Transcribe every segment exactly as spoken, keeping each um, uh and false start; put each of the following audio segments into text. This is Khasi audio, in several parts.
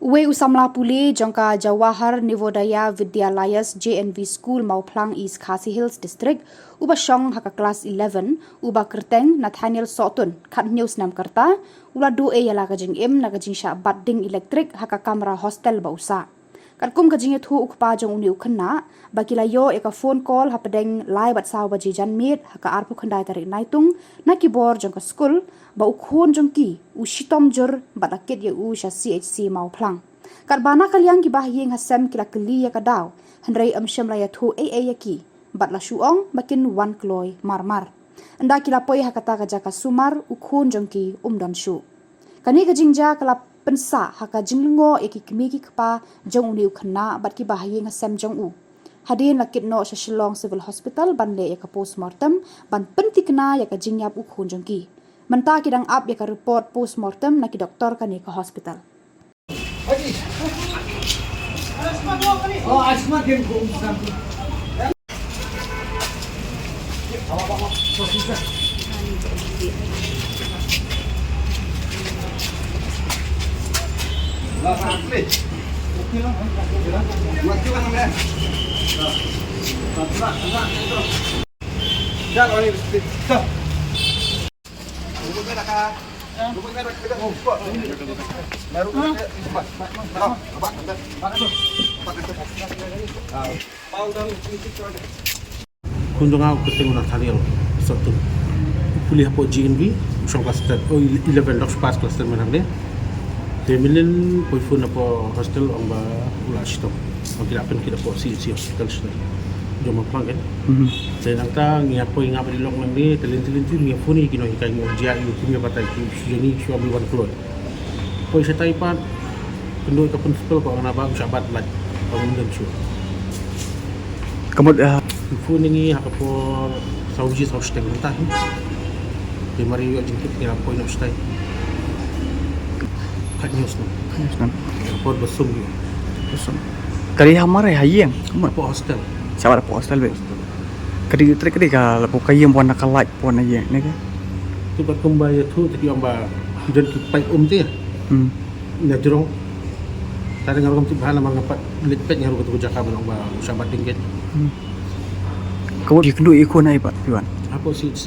Uwei u samla pule jong ka Jawahar Navodaya Vidyalaya J N V School Mawphlang, East Khasi Hills District, uba shong ha ka klas eleven, uba kyrteng Nathaniel Sohtun, khathynñiew snem ka rta, u la duh ei ïa la ka jingim na ka jingshah bat ding elektrik ha ka kamra hostel ba u sah. Katkum ka jingïathuh u kpa jong une u khynnah, ba ki la ïoh ïa ka phone call hapdeng lai bad saw baje janmiet ha ka arphew khyndai tarik Naitung na ki bor jong ka skul, ba u khun jong ki u shitom jur bad la kit ïa u sha C H C Mawphlang. Katba na ka liang ki bahaïing hasem ki la kylli ïa ka daw, hynrei ym shym la ïathuh ei ei ïa ki, bad la shu ong ba kin wan kloi marmar. Ynda ki la poi ha kata ka jaka sumar, u khun jong ki um don shuh. Kane ka jingjia ka la pynsah ha ka jinglyngngoh ïa ki kmie ki kpa jong une u khynnah bad ki bahaïing hasem jong u. Hadien la kit noh sha Shillong Civil Hospital ban leh ïa ka postmortem ban pynthikna ïa ka jingïap u khun jong ki. Mynta ki dang ap ïa ka report postmortem na ki doktor kane ka hospital. Khun jong nga u kyrteng u Nathaniel Sohtun. U pule hapoh G N V, u shong klas ten, oh, eleven, dok pass klas ten mynta ne. Te mynnin poi phone hapoh hostel ong ba u la shitom. Ong ki la pynkit hapoh C H C hospital shane. Jong Mawphlang kan. Mhm. Te nangta ngi ïa poi nga bad i lok nangne, te lynti lynti ngi ïa phone ïa ki nonghikai ngi ong jia ïa u kum ïa batai ki shu jong ngi shu wan kloi. Poi shatai pat, kynduh ka principal ba ong naba u shah bat light, ba ym don shuh. Ka mut, ah, phone ïa ngi ha ka por saw baje saw shiteng mynta hi. Te mar ïoh jingkit ngi la poi noh shatai. Khathynñiew snem. Khathynñiew snem. Ka por ba sum ïoh. Ba sum. Ka dei ha mar ha ïing, ka mut. Hapoh hostel. Shah bat hapoh hostel beit. Hostel. Ka dei trei ka dei ka la poi ka ïing wan na ka light. Pon na ïing ne ka? Te bad kumba ïathuh te ki ong ba ki don ki paip um te. Hmm. Na jrong. Tang nga ruh ngam tip bha namar nga pat leit peit nga ruh katu ka jaka ba long ba u shah bat ding keiñ. Hmm. Ka mut phi kynduh ïa i khun ha i pat phi wan? Hapoh C H C.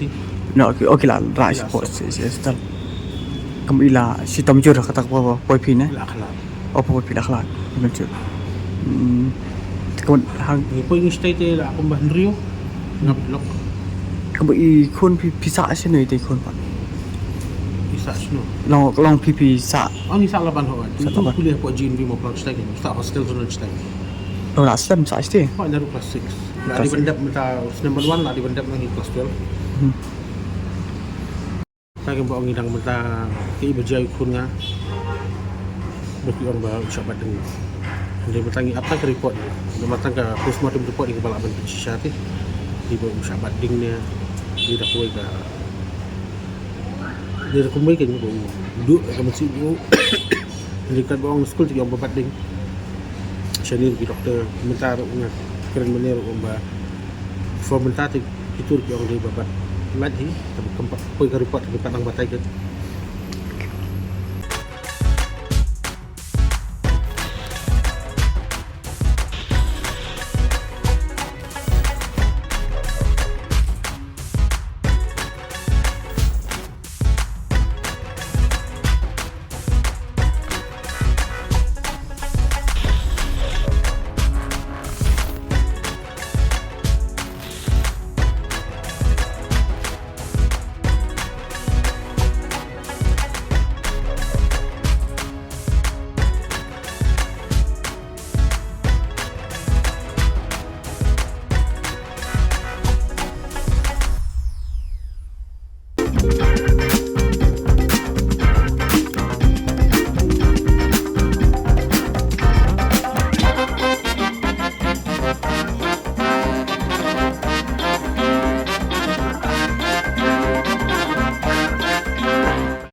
No, okay, okay la rah hapoh C H C. Ka mut i la shitom jur kata ka poi phi ne? La khlad. Oh, poi phi la khlad. Mynta. Hmm. Te ka mut hang. Ngi poi ngi stay te la kumba hynriew. Ngap lok. Ka mut i khun phi, phi sah shano ite i khun pat? I sah shano? Long, long phi phi sah. Oh, ngi sah Laban ho. Sah Laban. Pule hapoh G N V Mawphlang stay ngi sah hostel zone stay. Oh, la stem sah stay. Oh, naru class six. La dei ban dep mynta snem ban wan, la dei ban dep ngi class twelve. Hmm. Tang ba ong ngi dang mynta ki ba jia ïa u khun nga. Ba ki ong ba u shah bat ding. Hynrei mynta ngi ap tang ka report. Mynta tang ka postmortem report ngi ba lah ban pynshisha te. Ki ba u shah bat ding ne. Ngi da kawei ka. Ngi da kumwei ka ngi ba u duh ka mynsiem u. Hynrei kat ba ong skul te ki ong ba bat ding. Shane ki doktor mynta ruh nga kren mynne ruh ong ba. From mynta te kito ruh ki ong dei ba bat light hi, tang ba kam pat poi ka report, tang ba pat nang batai ka.